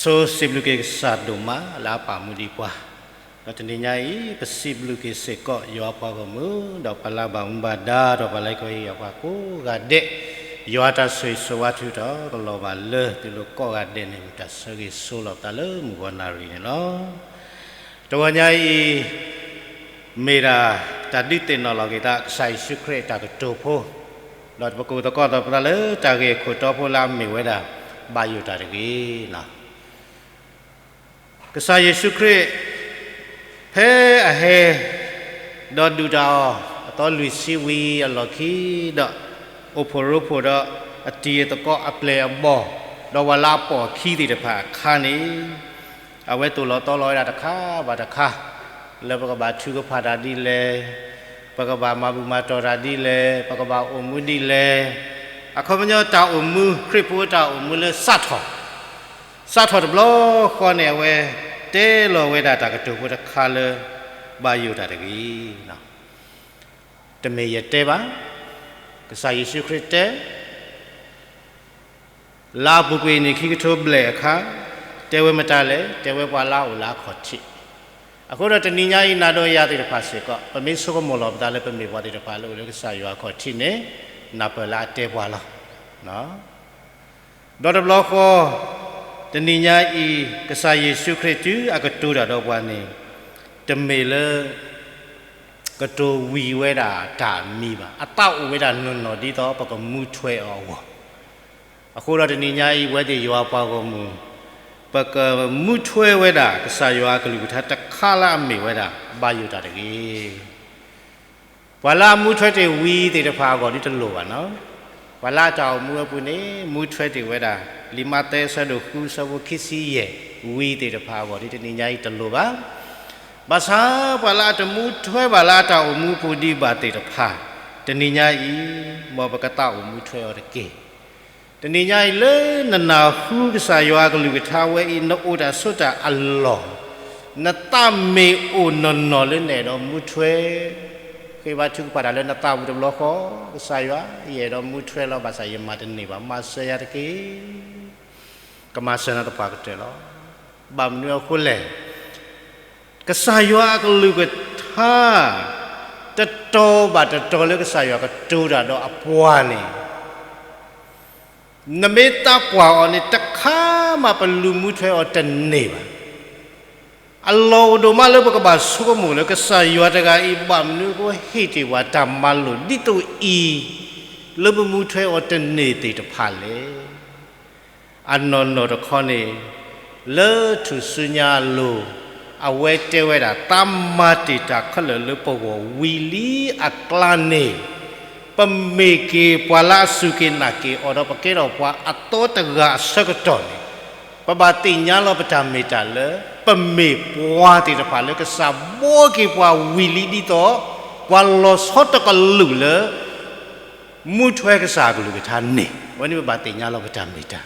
ဆိစံးဘျုးက့ၤကစၢ်ဒိၣ်မးလၢအပာ်မူဒံးပှၤ, ဒီးတနံၤညါအံၤ ပစံးဘျုးက့ၤစ့ၢ်ကီးယွၤပှၤဂီၢ်မုၢ် ဒီးပှၤလၢအဘၣ်မူဘၣ်ဒါ ဒီးပှၤလၢကဟ့ၣ်ယွၤပှၤကိးဂၤဒဲး, ယွၤတၢ်ဆိၣ်ဂ့ၤဆိၣ်ဝါထုးထီၣ်ကလီၤဘၣ်လၢသုလိၤကိးဂၤဒဲးန့ၣ် မ့ၢ်တၢ်ဆၢဂ့ၤဆိလီၤပသးလၢမုၢ်ဂီၤနၣ်ရံၣ်န့ၣ်လီၤ. တဂီၤညါအံၤ မ့ၢ်ဒၣ်တၢ်ဒုးသ့ၣ်နီၣ်လီၤက့ၤသး ကစၢ်ယ့ၣ်ၡူးခရံာ်အတၢ်ကတိၤဖိ, ဒီးပကအိၣ်သကိးသးပသးလၢတၢ်ဂ့ၢ်ခိၣ်တီဖိလၢအမ့ၢ်ဝဲဒၣ် ဘၣ်ယိၣ်တၢ်တဂ့ၤ. ကစၢ်ယ့ၣ်ၡူးခရံာ် ဖဲအဟဲ ဒီးဒုၣ်တၢ်အီၣ် အသီလွံၢ်ဆံဝံၤအလီၢ်ခံ, ဒီးအိၣ်ဖှိၣ်ရိဖှိၣ်ဒီးအတံၤအသကိးအပျဲၢ်အဘီၣ်, ဒီးပှၤလၢအပိာ်အခံသ့ၣ်တဖၣ်အခါန့ၣ် အဝဲသိၣ်လီၤသီလီၤဝဲဒၣ်တခါဘၣ်တခါ လၢပကဘၣ်ထုကဖၣ်တၢ်ဒ်လဲၣ်, ပကဘၣ်မၤဘူၣ်မၤတီၢ်တၢ်ဒ်လဲၣ်, ပကဘၣ်အိၣ်မူဒ်လဲၣ်, အခီပညီတၢ်အိၣ်မူ ခရံာ်ဖိတၢ်အိၣ်မူလၢစးထီၣ် စးထီၣ်တဘျီဃီန့ၣ် အဝဲတဲလီၤဝဲဒၣ်တၢ်ကတိၤဖိတခါလၢ ဘၣ်ယိၣ်တၢ်တဂ့ၤ. တမ့ၢ်ယတဲဘၣ်, ကစၢ်ယ့ၣ်ၡူးခရံာ်တဲ လၢအပူၤကွံာ်နံၣ်ခံကထိဘျဲၣ်အခါ, တဲဝဲမတၤလဲၣ်, တဲဝဲပှၤလၢအအိၣ်လၢအခီၣ်ထံး. အဃိဒီးတနံၤညါအံၤ နၤဒီးယၤသ့ၣ်တဖၣ်စ့ၢ်ကီး ပမ့ၢ်ဆိကမိၣ်လီၤပသးလၢပမ့ၢ်ပှၤသ့ၣ်တဖၣ်လၢအိၣ်လၢကစၢ်ယွၤအခီၣ်ထံးန့ၣ် နၢ်ပၢၢ်လၢအတဲပှၤလီၤ. ဒီးတဘျီဃီ တနံၤညါအံၤ ကစၢ်ယ့ၣ်ၡူးခရံာ်တုၤအကတိၤတၢ်ဒီးပှၤန့ၣ် တမ့ၢ်လၢ ကတိၤဝံၤဝဲဒၣ်တၢ်အမံၤဘၣ်. အသးအိၣ်ဝဲဒၣ်နီၢ်နီၢ်ဒ်သိးပကမူထွဲအီၤအဂီၢ်. အဃိဒီးတနံၤညါအံၤ ဝဲသ့ၣ်ယွၤပှၤဂီၢ်မုၢ် ပကမူထွဲဝဲဒၣ် ကစၢ်ယွၤအကလုၢ်ကထါတခါလၢအမ့ၢ်ဝဲဒၣ် ဘၣ်ယိၣ်တၢ်တဂ့ၤ. ပှၤလၢအမူထွဲတ့ၢ်ဝံၤသ့ၣ်တဖၣ်အဂီၢ်ဒ်တလိၣ်ဘၣ်နီၤ. ပှၤလၢအတၢ်အိၣ်မူအပူၤန့ၣ် မူထွဲတ့ၢ်ဝဲဒၣ် လံာ်မးသဲအဆၢဒိၣ်ဃု အဆၢဖိခံဆံယဲၢ် ဝံၤသ့ၣ်တဖၣ်အဂီၢ်ဒ်တနံၤညါအံၤတလိၣ်ဘၣ်. ဘၣ်ဆၣ်ပှၤလၢအတမူထွဲဘၣ်လၢအတၢ်အိၣ်မူအပူၤဒံးဘၣ်သ့ၣ်တဖၣ် တနံၤညါအံၤ မ်ပကသးအိၣ်မူထွဲအီၤတက့ၢ်. တနံၤညါအံၤလၢနနၢ်ဟူကစၢ်ယွၤအကလုၢ်ကထါဝဲအံၤ နအိၣ်တၢ်ဆိးတၢ်အလီၢ် နသးမ့ၢ်အိၣ်နီၢ်နီၢ်လၢနအဲၣ်ဒိးမူထွဲ ဃ့ဘါထုကဖၣ်တၢ်လၢနသးပူၤတဘျီဃီ, ကစၢ်ယွၤ ယအဲၣ်ဒိးမူထွဲလီၤ ဘၣ်ဆၣ်ယမၤတန့ၢ်ဘၣ် မၤစၢၤယၤတက့ၢ်. ကမၤစၢၤနၤသပှၢ်ကတၢၢ်လီၤ. ဘၣ်မနုၤအဃိလဲၣ်, ကစၢ်ယွၤအကလုၢ်ကထါ တတီၤဘၣ်တတီၤလၢကစၢ်ယွၤကတိၤတၢ်ဒီးအပှၤန့ၣ် နမ့ၢ်သးကွၢ်အီၤန့ၣ် တခါမးပလူၤမူထွဲအီၤတန့ၢ်ဘၣ်. အလီၢ်အိၣ်ဒိၣ်မးလၢပကဘၣ်ဆိကမိၣ်လၢ ကစၢ်ယွၤတဂၤအံၤ ဘၣ်မနုၤအဃိဟ့ၣ်တ့ၢ်ပှၤတၢ်မၤလိာ်ဒ်သိးအံၤ လၢပမူထွဲအီၤတန့ၢ်သ့ၣ်တဖၣ်လဲၣ်. အနီၢ်နီၢ်တခီန့ၣ် လၢထူၣ်စုညါအလိၤ အဝဲတဲဝဲဒၣ် သးမၤတ့ၢ်တၢ်ခဲလၢာ်လၢပဂီၢ်ဝံၤလံအကျါန့ၣ် ပမ့ၢ်က့ၤပှၤလၢအစူၢ်က့ၤနာ်က့ၤအီၤဒီး ပကဲထီၣ်ပှၤအသီတဂၤအဆၢကတီၢ်န့ၣ် ပဘၣ်သ့ၣ်ညါလီၤပတၢ်မ့ၢ်တၢ်လၢ ပမ့ၢ်ပှၤသ့ၣ်တဖၣ်လၢကစၢ်ဘှီက့ၤပှၤဝံၤလံဒ်သိး ပှၤလီၤဆီတကလုာ်လၢ မူထွဲကစၢ်အကလုၢ်ကထါန့ၣ် အဝဲန့ၣ်ပဘၣ်သ့ၣ်ညါလီၤပတၢ်မ့ၢ်တၢ်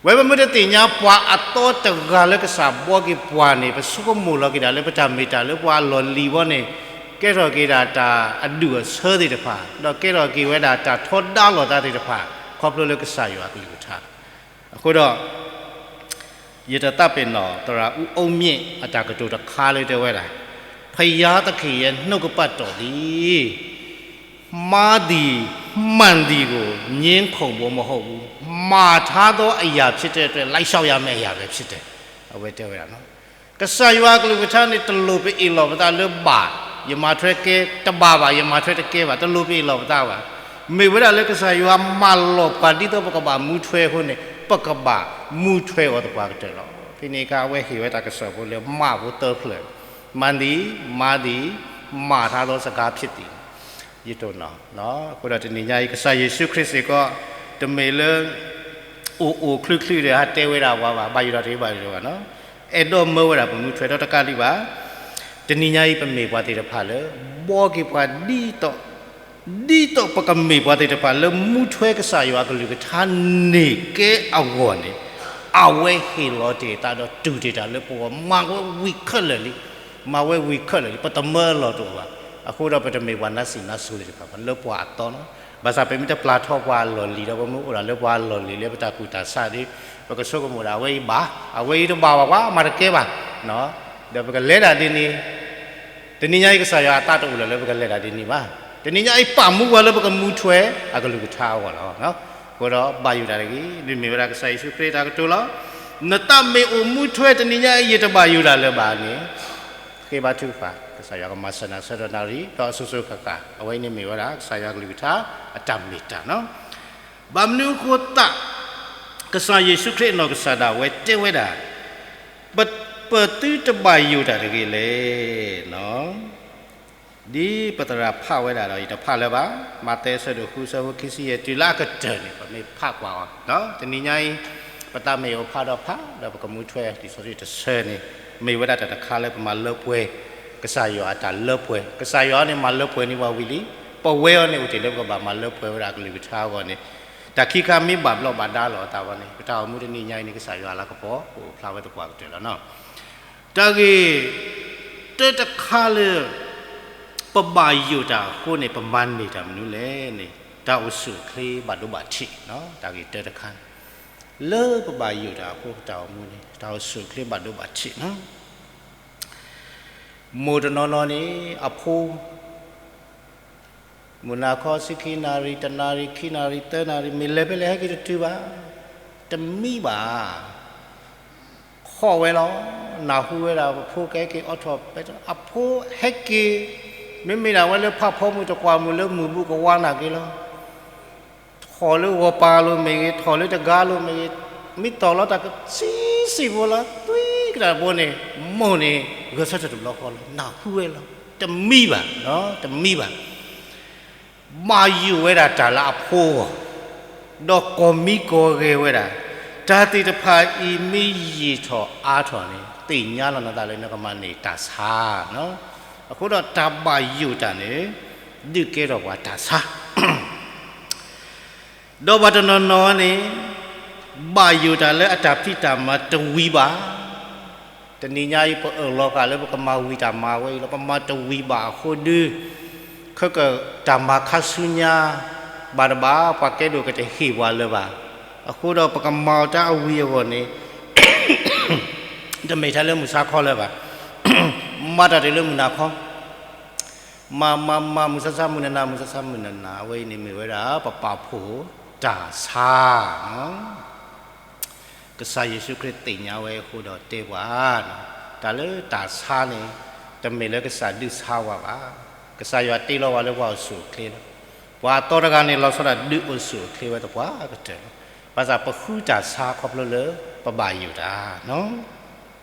ဝဲပမ့ၢ်တသ့ၣ်ညါပှၤအသီတဂၤလၢကစၢ်ဘှီက့ၤပှၤန့ၣ် ပဆိကမိၣ်လီၤက့ၤဒၣ်လၢပတၢ်မ့ၢ်တၢ်လၢပှၤအလီၢ်လံၤဘီန့ၣ် ကဲထီၣ်က့ၤဒၣ်တၢ်အဒူၣ်အဆၢသ့ၣ်တဖၣ် ဒီးကဲထီၣ်က့ၤဝဲဒၣ်တၢ်ထီဒါလိာ်သးသ့ၣ်တဖၣ် ခီဖျိလၢကစၢ်ယွၤအကလုၢ်ကထါ အဃိဒီး ယတသးပ့ၤနီၣ် သရၣ်အူအူမြင့်အတၢ်ကတိၤတခါလၢတဲဝဲဒၣ်, ဘုရားသခင်ရဲ့နှုတ်ကပတ်တော်သည် မှားသည်မှန်သည်ကို ငြင်းခုန်ဖို့မဟုတ်ဘူး, မှားထားသောအရာဖြစ်တဲ့အတွက် လိုက်လျှောက်ရမယ့်အရာပဲဖြစ်တယ်. အဝဲတဲဝဲဒၣ် ကစၢ်ယွၤအကလုၢ်ကထါန့ၣ် တလိၣ်ပအ့ၣ်လိာ်ပသးလၢဘၣ်, ယမၤထွဲကဲ, တဘၣ်ဘၣ်, ယမၤထွဲတကဲဘၣ်, တလိၣ်ပအ့ၣ်လိာ်ပသးဘၣ်. မ့ၢ်ဝဲဒၣ်လၢကစၢ်ယွၤမၢလီၤပှၤဒ်သိးပကဘၣ်မူထွဲအဃိန့ၣ် ပကဘၣ်မူထွဲအီၤသပှၢ်ကတၢၢ်လီၤ. ဖဲန့ၣ်အခါ အဝဲဟ့ၣ်ဝဲတၢ်ကစီၣ်ဖိလၢမၤဖိသၢဖျၢၣ်, မှန်သည်, မှားသည်, မှားထားသောစကားဖြစ်သည်. ယတိၢ်နီၣ်, အဃိဒီးတနံၤညါအံၤ ကစၢ်ယ့ၣ်ၡူးခရံာ်စ့ၢ်ကီး တမ့ၢ်လၢ အိၣ်အိၣ်ချုးချုးဒီးဟးတဲဝဲဒၣ်ပှၤဘၣ်, ဘၣ်ယိၣ်ဒီးတဂ့ၤဘၣ်ယိၣ်ဒီးဘၣ်နီၤ, အဲၣ်ဒိးမၢဝဲဒၣ်ပမူထွဲဒီးတကးဒံးဘၣ်. တနံၤညါအံၤ ပမ့ၢ်ပှၤသ့ၣ်တဖၣ်လၢ ဘှီက့ၤပှၤဒ်သိး ဒ်သိးပကမ့ၢ်ပှၤသ့ၣ်တဖၣ်လၢမူထွဲကစၢ်ယွၤအကလုၢ်ကထါန့ၣ်ကဲအဂီၢ်န့ၣ်, အဝဲဟ့ၣ်လီၤတ့ၢ်သးဒီးတူၢ်တ့ၢ်တၢ်လၢပဂီၢ် မၤဝဲဝံၤခဲလၢာ်လံ, မၤဝဲဝံၤခဲလၢာ်လံ, ပတမၢလီၤတအိၣ်ဘၣ်. အဃိဒီးပတမ့ၢ်ပှၤနါစံးနါစိၤသ့ၣ်တဖၣ်ဘၣ် လၢပှၤအသီနီၤ ဘၣ်ဆၣ်ပမ့ၢ်တပျၢ်ထီၣ်ပှၤအလီၢ်လံၤဒီး ပမ့ၢ်အိၣ်ဒၣ်လၢပှၤအလီၢ်လံၤလၢပတၢ်ကူၣ်တၢ်ဆးဒီး ပကဆိကမိၣ်ဒၣ် အဝဲအံၤဘၣ်, အဝဲအံၤတဘၣ်ဘၣ် ပှၤမၤတကဲဘၣ်. ဒီးပကလဲၤဒၣ်ဒ်န့ၣ်, တနံၤညါအံၤ ကစၢ်ယွၤအသးတအိၣ်လၢၤလၢပကလဲၤဒၣ်ဒ်န့ၣ်ဘၣ်. တနံၤညါအံၤ ပာ်မူပှၤလၢပကမူထွဲအကလုၢ်ကထါအဂီၢ်လီၤ. အဃိဒီးဘၣ်ယိၣ်တၢ်တဂ့ၤ, မ့မ့ၢ်ဝဲဒၣ်ကစၢ်ယ့ၣ်ၡူးခရံာ်အတၢ်ကတိၤလီၤ. နတၢ်မ့ၢ်အိၣ်မူထွဲတနံၤညါအံၤ ယတဘၣ်ယိၣ်တၢ်လၢၤဘၣ်န့ၣ် ဃ့ဘါထုကဖၣ်, ကစၢ်ယွၤကမၤစၢၤနၤဆၢထၢၣ်နၣ်ရံၣ် ဒီးအစိၤစိၤဃၣ်ဃၣ်. အဝဲအံၤန့ၣ်မ့ၢ်ဝဲဒၣ် ကစၢ်ယွၤကလုၢ်ကထါအတၢ်မ့ၢ်တၢ်နီၤ. ဘၣ်မနုၤအဃိသတး ကစၢ်ယ့ၣ်ၡူးခရံာ်အနီၢ်ကစၢ်ဒၣ်ဝဲတဲဝဲဒၣ် ပသုတဘၣ်ယိၣ်တၢ်တဂ့ၤလဲၣ်. ဒ်ပသရၣ်ဖးဝဲဒၣ်ဒီး ယတဖးလၢၤဘၣ်, မးသဲအဆၢဒိၣ်ဃု အဆၢဖိခံဆံယဲၢ် တုၤလၢအကတၢၢ်န့ၣ် ပမ့ၢ်ဖးကွၢ်အီၤ, တနံၤညါအံၤ ပသးမ့ၢ်အိၣ်ဖးဒီးဖး ဒီးပကမူထွဲလံာ်စီဆှံတဆၢန့ၣ် မ့ၢ်ဝဲဒၣ်တၢ်တခါလၢပမၤလၢပှဲၤ ကစၢ်ယွၤအတၢ်လၢပှဲၤ, ကစၢ်ယွၤန့ၣ်မၤလၢပှဲၤန့ၢ်ပှၤဝံၤလံ, ပဝဲအံၤန့ၣ်အိၣ်တ့ၢ်လၢပကဘၣ်မၤလၢပှဲၤဝဲဒၣ်အကလုၢ်ကထါအဂီၢ်န့ၣ်, တၢ်ခံခါမ့ၢ်ဘၣ်ဘျီးဘၣ်ဒါလိာ်အသးဝဲန့ၣ် ပတၢ်အိၣ်မူတနံၤညါအံၤန့ၣ် ကစၢ်ယွၤအလၤကပီၤ ကအိၣ်ဖျါဝဲသပှၢ်ကတၢၢ်လီၤနီၤ. တၢ်ဂ့ၢ်တၢတခါလၢ ပဘၣ်ယိၣ်တၢ်အဃိန့ၣ် ပမၤန့ၢ်တၢ်မနုၤလဲၣ်န့ၣ် တၢ်အိၣ်ဆူၣ်အိၣ်ချ့ဘၣ်ဒိဘၣ်ထံး, တၢ်ဂ့ၢ်တၢတခါန့ၣ် လၢပဘၣ်ယိၣ်တၢ်အဃိ ပတၢ်အိၣ်မူန့ၣ် တၢ်အိၣ်ဆူၣ်အိၣ်ချ့ဘၣ်ဒိဘၣ်ထံးနီၤ. မိၢ်တနီၤနီၤန့ၣ် အဖိ မုၢ်နၤခီ ဆံခံနၣ်ရံၣ် တနၣ်ရံၣ် ခံနၣ်ရံၣ် သၢနၣ်ရံၣ် မ့ၢ်လဲၤဖဲလဲၣ်ဟဲက့ၤတတုၤဘၣ်, တမံဘၣ်. ခီၣ်ဝဲလီၤ, နၢ်ဟူဝဲဒၣ် ပဖိကဟဲက့ၤအိးထီၣ်ပဲတၢ် အဖိဟဲက့ၤ, မ့မ့ၢ်ဒၣ်ဝဲလၢဖးဖီမုၢ်တကွၢ်မုၢ်လၢမုၢ်ဘူးကဝါနာ်က့ၤလီၤ. ထီၣ်လၢဂီၤပၤလိၤမ့ၢ်ဂ့ၤ, ထီၣ်လၢတဂၤလိၤမ့ၢ်ဂ့ၤ, မ့ၢ်တီၢ်လီၤတၢ်ကဆံးဆံးဖိလီၤ, သွံကတၢၢ်ဖိန့ၣ်, မိၢ်န့ၣ် ဂဲၤဆၢထၢၣ်တဘျီဃီလီၤ, နၢ်ဟူဝဲလီၤ, တမံဘၣ်, တမံဘၣ်. ဘၣ်ယိၣ်ဝဲဒၣ်တၢ်လၢအဖိအဂီၢ်, ဒီးကီၢ်မံကီၢ်ဂဲၤဝဲဒၣ်, တၢ်သ့ၣ်တဖၣ်အံၤမ့ၢ်ယံာ်ထီၣ်အါထီၣ်န့ၣ် သ့ၣ်ညါလီၤနသးလၢနကမၤန့ၢ်တၢ်ဆါ, အဃိဒီးတၢ်ဘၣ်ယိၣ်တၢ်န့ၣ် ဒုးကဲထီၣ်ပှၤတၢ်ဆါ ဒီးပှၤတနီၤနီၤန့ၣ် ဘၣ်ယိၣ်တၢ်လၢအတၢ်ဖံးတၢ်မၤတဝံၤဘၣ်. တနံၤညါအံၤ ပအၢၣ်လီၤဃာ်လၢပကမၤဝံၤတၢ်မၤဝဲအံၤလီၤ, ပမၤတဝံၤဘၣ်အဃိဒီး ခဲကတၢၢ်တၢ်မၤခါဆူညါ ဘၣ်တဘၣ် ပှၤကဲဒိၣ်ကတဟ့ၣ်ပှၤလၢၤဘၣ်. အဃိဒီးပကမၤအီၤတၢ်အဝံၤအဂီၢ်န့ၣ် တမ့ၢ်ထဲလၢမုၢ်ဆါခီလၢၤဘၣ်, မၤတၢ်တုၤလၢမုၢ်နၤခီ မၤမၤမၤ မုၢ်ဆါဆါမုၢ်နၤနၤ မုၢ်ဆါဆါမုၢ်နၤနၤ အဝဲအံၤန့ၣ်မ့ၢ်ဝဲဒၣ် ပပာ်ဖှိၣ်တၢ်ဆါ, ကစၢ်ယ့ၣ်ၡူးခရံာ်သ့ၣ်ညါဝဲအဃိဒီးတဲပှၤ, တၢ်လၢတၢ်ဆါန့ၣ် တမ့ၢ်လၢကစၢ်ဒုးဆါဝဲဘၣ်, ကစၢ်ယွၤတ့လီၤဝဲလၢပှၤအိၣ်ဆူၣ်အိၣ်ချ့လီၤ. ပှၤအသီတဂၤန့ၣ် လီၤဆီဒၣ်တၢ်ဒုးအိၣ်ဆူၣ်အိၣ်ချ့ဝဲသပှၢ်ကတၢၢ်လီၤ. ဘၣ်ဆၣ်ပဃုတၢ်ဆါခီဖျိလၢပဘၣ်ယိၣ်တၢ်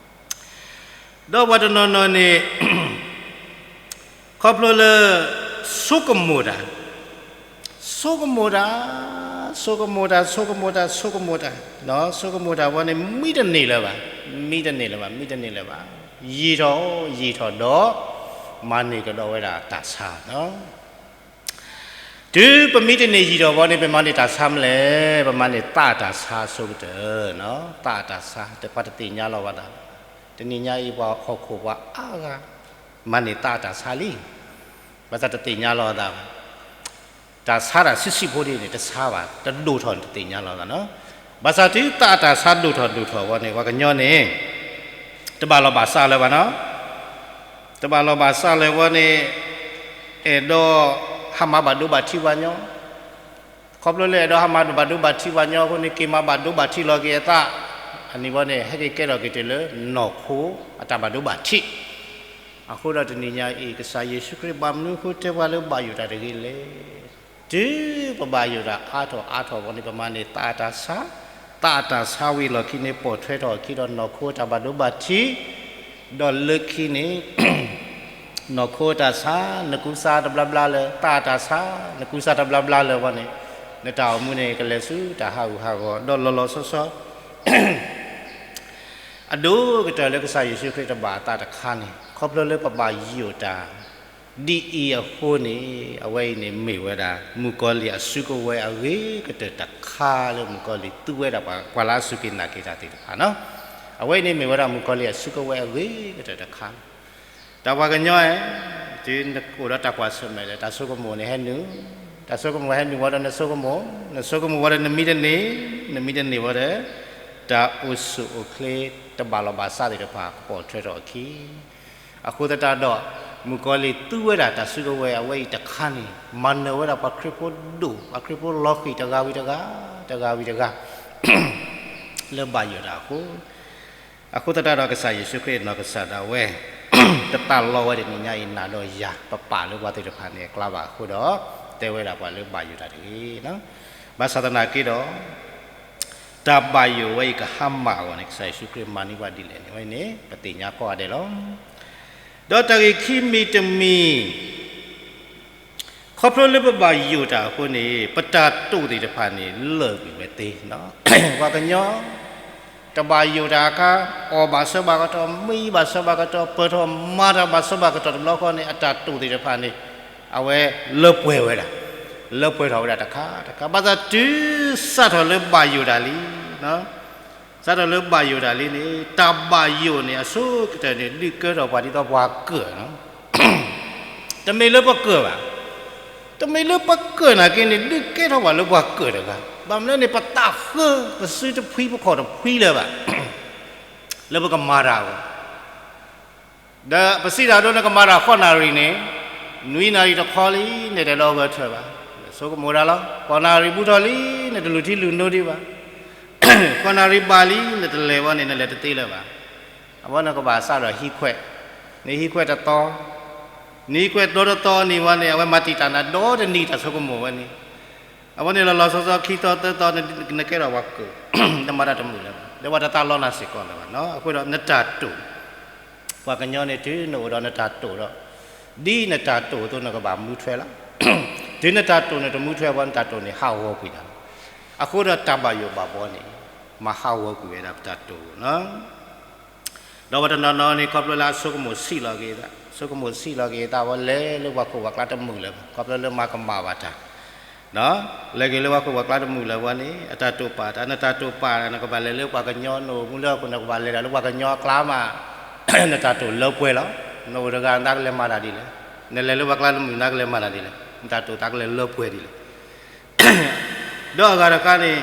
ဒီးပှၤတနီၤနီၤန့ၣ် ခီဖျိလၢ ဆိကမိၣ်တၢ်, ဆိကမိၣ်တၢ်, ဆိကမိၣ်တၢ် ဆိကမိၣ်တၢ် ဆိကမိၣ်တၢ်, ဆိကမိၣ်တၢ်ဝဲန့ၣ် မံတန့ၢ်လၢၤဘၣ်, မံတန့ၢ်လၢၤဘၣ် မံတန့ၢ်လၢၤဘၣ်, ယံာ်ထီၣ်ယံာ်ထီၣ်ဒီး မၤန့ၢ်ကဒီးဝဲဒၣ်တၢ်ဆါ တုၤပမံတန့ၢ်ယံာ်ထီၣ်ဘီန့ၣ် ပမၤန့ၢ်တၢ်ဆါမနုၤလဲၣ်, ပမၤန့ၢ်သးအတၢ်ဆါအဆိကတၢၢ်, သးအတၢ်ဆါ တပှၤတသ့ၣ်ညါလီၤဘၣ်သး, တနံၤညါအံၤပှၤဟီၣ်ခိၣ်ပှၤအါဂၤ မၤန့ၢ်သးအတၢ်ဆါလံ, ဘၣ်ဆၣ်တသ့ၣ်ညါလီၤသးဘၣ်. တၢ်ဆါတၢ်ဆံးဆံးဖိဒ်န့ၣ် တဆါဘၣ်, တဒိၣ်ထီၣ်န့ၣ် တသ့ၣ်ညါလီၤသးနီၤ. ဘၣ်ဆၣ်တုၤသးအတၢ်ဆါဒိၣ်ထီၣ်ဒိၣ်ထီၣ်ဝဲန့ၣ် ပှၤကညီန့ၣ် တဘၣ်လီၢ်ဘၣ်စးလၢၤဘၣ်နီၤ. တဘၣ်လီၢ်ဘၣ်စးလၢၤဝဲန့ၣ် အဲၣ်ဒိးဟးမၤဘၣ်ဒိဘၣ်ထံးပှၤကညီ, ခီဖျိလၢအဲၣ်ဒိးဟးမၤဘၣ်ဒိဘၣ်ထံးပှၤကညီအဃိန့ၣ် က့ၤမၤဘၣ်ဒိဘၣ်ထံးလီၤက့ၤအသး, အန့ၣ်ဝဲန့ၣ် ဟဲက့ၤကဲထီၣ်က့ၤတုၤလၢနီၢ်ခိအတၢ်ဘၣ်ဒိဘၣ်ထံး. အဃိဒီးတနံၤညါအံၤ ကစၢ်ယ့ၣ်ၡူးခရံာ်ဘၣ်မနုၤအဃိတဲပှၤလၢဘၣ်ယိၣ်တၢ်တဂ့ၤလဲၣ်. တုၤပဘၣ်ယိၣ်တၢ်အါထီၣ်အါထီၣ်ဝဲန့ၣ် ပမၤန့ၢ်သးအတၢ်ဆါ, သးအတၢ်ဆါဝံၤလီၢ်ခံန့ၣ် ပိာ်ထွဲထီၣ်အခံဒီးနီၢ်ခိအတၢ်ဘၣ်ဒိဘၣ်ထံး, ဒီးလၢခံန့ၣ် နီၢ်ခိအတၢ်ဆါ နကူစါတဘျါဘျါလၢၤ, သးအတၢ်ဆါ နကူစါတဘျါဘျါလၢၤဝဲန့ၣ် နတၢ်အိၣ်မူန့ၣ် ကလဲၤဆူတၢ်ဟးဂူာ်ဟးဂီၤ ဒီးလီၤလီၤဆီဆီ အဒိၣ်ကတၢၢ်လၢကစၢ်ယ့ၣ်ၡူးခရံာ်တဘၣ်အသးတခါန့ၣ် ခီဖျိလၢပဘၣ်ယိၣ်တၢ် ဒ်အံၤအဃိန့ၣ် အဝဲအံၤန့ၣ်မ့ၢ်ဝဲဒၣ် မုၣ်ကီၤလံၢ်အစုကဝဲၤအဂ့ၤကတၢၢ်တခါလၢမုၣ်ကီၤလံၢ်သူဝဲဒၣ်ပှၤ ပှၤလၢအစူၢ်က့ၤနာ်က့ၤတၢ်သ့ၣ်တဖၣ်နီၤ. အဝဲအံၤန့ၣ်မ့ၢ်ဝဲဒၣ်မုၣ်ကီၤလံၢ်အစုကဝဲၤအဂ့ၤကတၢၢ်တခါလီၤ. တၢ်ပှၤကညီဧၢ, တုၤနအိၣ်ဒီးတၢ်ကွၢ်ဆၢၣ်မဲာ်ဒီး တၢ်ဆိကမိၣ်န့ၣ်ဟဲနုာ်, အဆိကမိၣ်ဟဲနုာ်ဝံၤဒီးနဆိကမိၣ်, နဆိကမိၣ်ဝံၤဒီးနမံတန့ၢ်, နမံတန့ၢ်ဝံၤဒီး တၢ်အိၣ်ဆူၣ်အိၣ်ချ့တဘၣ်လီၢ်ဘၣ်စးသ့ၣ်တဖၣ်ကပိာ်ထွဲထီၣ်အခံ. အဃိသတးဒီး မုၣ်ကီၤလံၢ်သူဝဲဒၣ်တၢ်စုကဝဲၤအဝဲအံၤတခါန့ၣ် မၤနၢၤဝဲဒၣ်ပှၤခရံာ်ဖိဒိၣ် ပှၤခရံာ်ဖိလီၤဃံၤတဂၤဝံၤတဂၤ, တဂၤဝံၤတဂၤ လၢဘၣ်ယိၣ်တၢ်အဃိ အဃိသတးဒီးကစၢ်ယ့ၣ်ၡူးခရံာ်နီၢ်ကစၢ်ဒၣ်ဝဲ တသးလီဝဲတနံၤညါအံၤ နၤဒီးယၤ ပပာ်လၢပှၤသ့ၣ်တဖၣ်န့ၣ်အကျါဘၣ်အဃိဒီး တဲဝဲဒၣ်ပှၤလၢဘၣ်ယိၣ်တၢ်တဂ့ၤ. ဘၣ်ဆၣ်သနာ်က့ဒီး တၢ်ဘၣ်ယိၣ်ဝဲအံၤကဟါမၢ်အဂီၢ်န့ၣ် ကစၢ်ယ့ၣ်ၡူးခရံာ်မၤန့ၢ်ပှၤဒ်လဲၣ်န့ၣ်ဝဲန့ၣ် ပသ့ၣ်ညါကိးဂၤဒဲးလီၤ. ဒီးတၢ်ဂ့ၢ်ခံမံၤတမံၤ ခီဖျိလၢပဘၣ်ယိၣ်တၢ်အဃိန့ၣ် ပတၢ်တိာ်သ့ၣ်တဖၣ်န့ၣ် လၢာ်ကွံာ်ဝဲသ့. ပှၤကညီ တဘၣ်ယိၣ်တၢ်အခါ အီၣ်ဘၣ်စၢၤဘၣ်ကတီၢ်, မံဘၣ်စၢၤဘၣ်ကတီၢ်, ပၢၢ်ထီၣ်မၤတၢ်ဘၣ်စၢၤဘၣ်ကတီၢ်တဘျီဃီန့ၣ် အတၢ်တိာ်သ့ၣ်တဖၣ်န့ၣ် အဝဲလၢပှဲၤဝဲဒၣ်, လၢပှဲၤထီၣ်ဝဲဒၣ်တခါတခါ ဘၣ်ဆၣ်တုၤစးထီၣ်လၢဘၣ်ယိၣ်တၢ်လံ စးထီၣ်လၢဘၣ်ယိၣ်တၢ်လံန့ၣ် တၢ်ဘၣ်ယိၣ်န့ၣ် အဆိကတၢၢ်န့ၣ် ဒုးကဲထီၣ်ပှၤဒ်သိးပှၤကၢၢ်နီၤ. တမ့ၢ်လၢပကၢၢ်ဘၣ်. တမ့ၢ်လၢပကၢၢ်နာ်က့န့ၣ် ဒုးကဲထီၣ်ပှၤလၢပှၤကၢၢ်တဂၤ. ဘၣ်မနုၤန့ၣ် ပသးဃၢ ပစုတဖှံပခီၣ်တဖှံလၢၤဘၣ် လၢပကမၤတၢ်အဂီၢ် ဒီးပစံးတၢ်ဒိ နကမၤတၢ်ဃိးနၣ်ရံၣ်န့ၣ် နွံနၣ်ရံၣ်တခီလံ နတအဲၣ်ဒိးဂဲၤဆၢထၢၣ်ဘၣ်. ဆိကမိၣ်ဒၣ်လီၤ. ဃိးနၣ်ရံၣ်ဘူးထီၣ်လံ နတလူၤထံလူၤနိဒံးဘၣ်. ဃိးနၣ်ရံၣ်ဘၣ်လံ နတလဲၤဝဲန့ၣ် နလဲၤတသ့လၢၤဘၣ်. အဝဲနကဘၣ်စးထီၣ်ဟံးခွဲး, နဟံးခွဲးတသီ, နဟံးခွဲးဒီတသီန့ၣ်ဝဲန့ၣ် အဝဲမၤတံာ်တာ်နၤဒီတနံၤ တၢ်ဆိကမိၣ်ဝဲန့ၣ် အဝဲန့ၣ်လီၤလီၤဆီဆီခံသီသၢသီ နကဲထီၣ်ပှၤကၢၢ်, နမၤတၢ်တမုာ်လၢၤဘၣ်, ဒီးပှၤတသးလီနၤစ့ၢ်ကီးလၢၤဘၣ်နီၤ. အဃိဒီးနတၢ်တိာ်, ပှၤကညီန့ၣ် တုၤနအိၣ်ဒီးနတၢ်တိာ်ဒီး, ဒ်နတၢ်တိာ်အသိးနကဘၣ်မူထွဲလီၤ. တုၤနတၢ်တိာ်န့ၣ်တမူထွဲဘၣ် နတၢ်တိာ်န့ၣ်ဟးဂီၤကွံာ်နၤလီၤ. အဃိဒီးတၢ်ဘၣ်ယိၣ်ဘၣ်ဘှီန့ၣ် မၤဟးဂီၤကွံာ်ဝဲဒၣ်ပတၢ်တိာ်နီၤ. ဒီးပှၤတနီၤနီၤန့ၣ် ခီဖျိလၢအဆိကမိၣ်ဆံးလီၤက့ၤသး, ဆိကမိၣ်ဆံးလီၤက့ၤသးဝဲ လဲၤလၢပှၤခိၣ်ပှၤကျါတမုာ်လၢၤဘၣ်, ခီဖျိလၢမၤကမၣ်ဘၣ်တၢ်, လဲၤက့ၤလၢပှၤခိၣ်ပှၤကျါတမုာ်လၢၤဘၣ်န့ၣ် အတၢ်တိာ်ပာ်တၢ်, နတၢ်တိာ်ပာ်တၢ် နကဘၣ်လဲၤလၢပှၤကညီ နအိၣ်မူလၢအခိၣ် နကဘၣ်လဲၤတၢ်လၢပှၤကညီအကျါမး, နတၢ်တိာ်လၢပှဲၤလီၤ. နအိၣ်တဂၤနသးကလဲၤမၤတၢ်ဒ်လဲၣ်, နလဲၤလၢပှၤကျါတမုာ် နသးကလဲၤမၤတၢ်ဒ်လဲၣ်, နတၢ်တိာ်သးကလဲၤလၢပှဲၤဒ်လဲၣ်. ဒီးအဂၤတခါန့ၣ်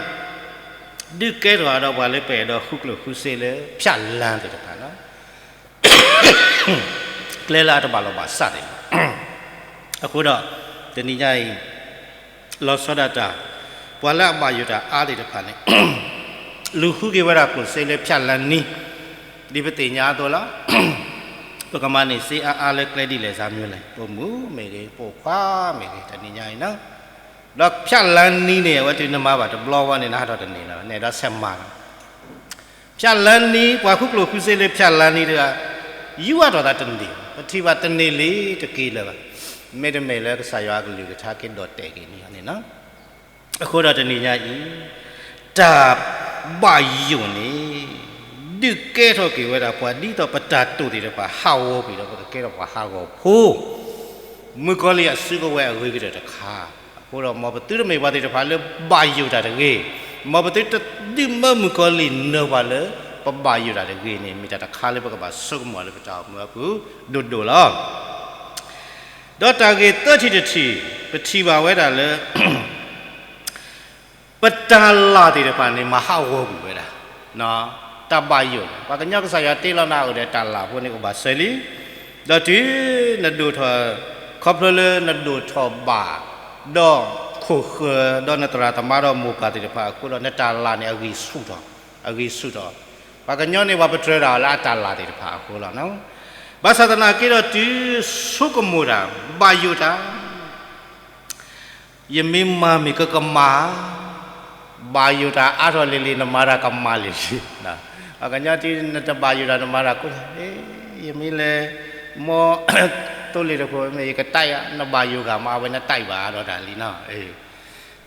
ဒုးကဲထီၣ်ဒီးပှၤလၢပအဲၣ်ဒိးဃုကျိၣ်ဃုစ့လၢ ဖြတ်လမ်း သ့ၣ်တဖၣ်လီၤ. ကျဲလၢအတဘၣ်လီၢ်ဘၣ်စးသ့ၣ်တဖၣ်, အဃိဒီး တနံၤညါအံၤ လီၤဆီဒၣ်တၢ် ပှၤလၢအဘၣ်ယိၣ်တၢ်အါသ့ၣ်တဖၣ်န့ၣ် လူၤဃုက့ၤဝဲဒၣ်ကျိၣ်စ့လၢ ဖြတ်လမ်း နံၤ ဒ်ပသ့ၣ်ညါအသိးလီၤ. ပကမၤန့ၢ်စ့အါအါလၢကျဲဒ်လဲၣ်စ့မ့ၢ်လဲၣ်, ပမုၢ်မ့ၢ်ဂ့ၤ, ပအိၣ်ခွါမ့ၢ်ဂ့ၤ, တနံၤညါအံၤ ဒီး ဖြတ်လမ်း နံၤ န့ၣ် အဝဲတုၤနမၤဘၣ်တဘျီဝဲန့ၣ် နဟးထီၣ်တန့ၢ်လၢၤ, နအဲၣ်ဒိးဆဲးမၤလီၤ. ဖြတ်လမ်း နံၤ ပှၤဃုကျိၣ်ဃုစ့လၢ ဖြတ်လမ်း နံၤ တဂၤ ယူၤအါထီၣ်သးတန့ၢ်, ပထံၣ်ဘၣ်တန့ၢ်လံတက့ၢ်လၢၤဘၣ်. မ့တမ့ၢ်လၢကစၢ်ယွၤအကလုၢ်ကထါက့ၤဒီၣ်တဲာ်က့ၤန့ၣ်န့ၣ်လီၤ. အဃိဒီးတနံၤညါအံၤ တၢ်ဘၣ်ယိၣ်န့ၣ် ဒုးကဲထီၣ်က့ၤဝဲဒၣ်ပှၤဒ်သိးပတၢ်တိာ်သ့ၣ်တဖၣ်ဟးဂီၤကွံာ်ဒီး ပကကဲထီၣ်ပှၤဟးဂီၤဖိ မုၣ်ကီၤလံၢ်အစုကဝဲၤအဂ့ၤကတၢၢ်တခါ. အဃိဒီးမ်ပသုတမ့ၢ်ပှၤသ့ၣ်တဖၣ်လၢဘၣ်ယိၣ်တၢ်တဂ့ၤ, မ်ပသုတဒုးမၢမုၣ်ကီၤလံၢ်နၢၤပှၤလၢ ပဘၣ်ယိၣ်တၢ်တဂ့ၤန့ၣ် မ့ၢ်တၢ်တခါလၢပကဘၣ်ဆိကမိၣ်လၢပတၢ်အိၣ်မူအပူၤ ဒိၣ်ဒိၣ်လီၤ. ဒီးတၢ်ဂ့ၢ်သၢထံၣ်တထံၣ် ပထံၣ်ဘၣ်ဝဲဒၣ်လၢ ပတၢ်လၢ်သ့ၣ်တဖၣ်န့ၣ် မၤဟးဂီၤကွံာ်ဝဲဒၣ် တၢ်ဘၣ်ယိၣ်န့ၣ်. ပှၤကညီကစၢ်ယွၤတ့လီၤနၤအိၣ်ဒီးတၢ်လၢ်အဃိန့ၣ် အိၣ်ဘၣ်စၢၤလံ. ဒီးတုၤနဒိၣ်ထီၣ်, ခီဖျိလၢနဒိၣ်ထီၣ်ဘၣ်, ဒီးခိၣ်ဃၢၤ, ဒီးနသရၣ်သမါဒီးမိၢ်ပၢ်သ့ၣ်တဖၣ်အဃိဒီး နတၢ်လၢ်န့ၣ် အဂံၢ်ဆူၣ်ထီၣ်, အဂံၢ်ဆူၣ်ထီၣ်. ပှၤကညီန့ၣ် ပှၤပတြၢၤတၢ်လၢအတၢ်လၢ်သ့ၣ်တဖၣ်အဃိလီၤ. ဘၣ်ဆၣ်သနာ်က့ဒီး တုၤဆိကမိၣ်တၢ် ဘၣ်ယိၣ်တၢ် ယမ့ၢ်မၤမ့ၢ်ကကမၣ်, ဘၣ်ယိၣ်တၢ်အါထီၣ်လံၤလံၤ နမၤတၢ်ကမၣ်လံၤလံၤ. ပှၤကညီတုၤနတဘၣ်ယိၣ်တၢ် နမၤတၢ်ကိး, ယမ့ၢ်လဲၤ မီ သိလ့ၣ်တခိၣ်မ့ၢ် ယကတၢ်အါ, နဘၣ်ယိၣ်ဂၤမး အဝဲနတၢ်ဘၣ်အါဒီးတၢ်လံနီၤ.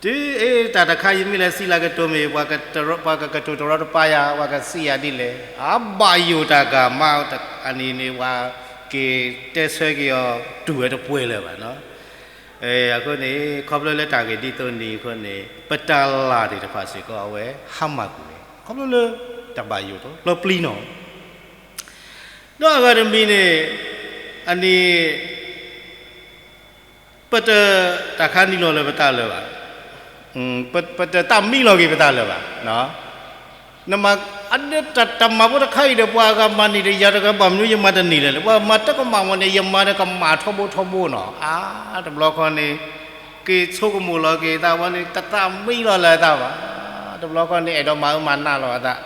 တုၤအ့ တၢ်တခါ ယမ့ၢ်လဲၤစံးလၢကတိၤမ့ၢ် ပှၤကကတိၤတရီတပါယၤ ပှၤကစံးယၤဒ်လဲၣ်, အဘၣ်ယိၣ်တၢ်ဂၤမး အနံၤန့ၣ် ပှၤက့ၤတဲဆၢက့ၤအီၤ တူၢ်ဝဲတပှဲၤလၢၤဘၣ်နီၤ. အဃိန့ၣ် ခီဖျိလၢတၢ်ဂ့ၢ်ဒ်သိးန့ၣ်အဃိန့ၣ် ပတၢ်လၢ်သ့ၣ်တဖၣ်စ့ၢ်ကီး အဝဲဟါမၢ်ကွံာ်ဝဲ ခီဖျိလၢတၢ်ဘၣ်ယိၣ်တၢ်လီၤပျံၤနီၤ. ဒီးအဂၤတမံၤန့ၣ် အန့ၣ် ပတတၢ်ခါနံၤလီၤလၢပတၢ်လၢၤဘၣ်, ပတတၢ်မံလီၤက့ၤပတၢ်လၢၤဘၣ်. နမၤ အဒၣ်တၢ်မၤဖိတခါအံၤဒီး ပှၤဂၤမၤန့ၢ်တယၤတဂၤ ဘၣ်မနုၤယမၤတန့ၢ်လဲၣ်, ပှၤမၤတကမၣ်မ့ၢ်န့ၣ် ယမၤဒီးကမၣ်ထီဘိထီဘိနီၤ. အါ တဘျီဃီန့ၣ် က့ၤဆိကမိၣ်လီၤက့ၤသးဝဲန့ၣ် တတၢ်မံလီၤလၢၤသးဘၣ်. တဘျီဃီန့ၣ် အဲၣ်ဒိးမၤအၢမၤနးလီၤအသး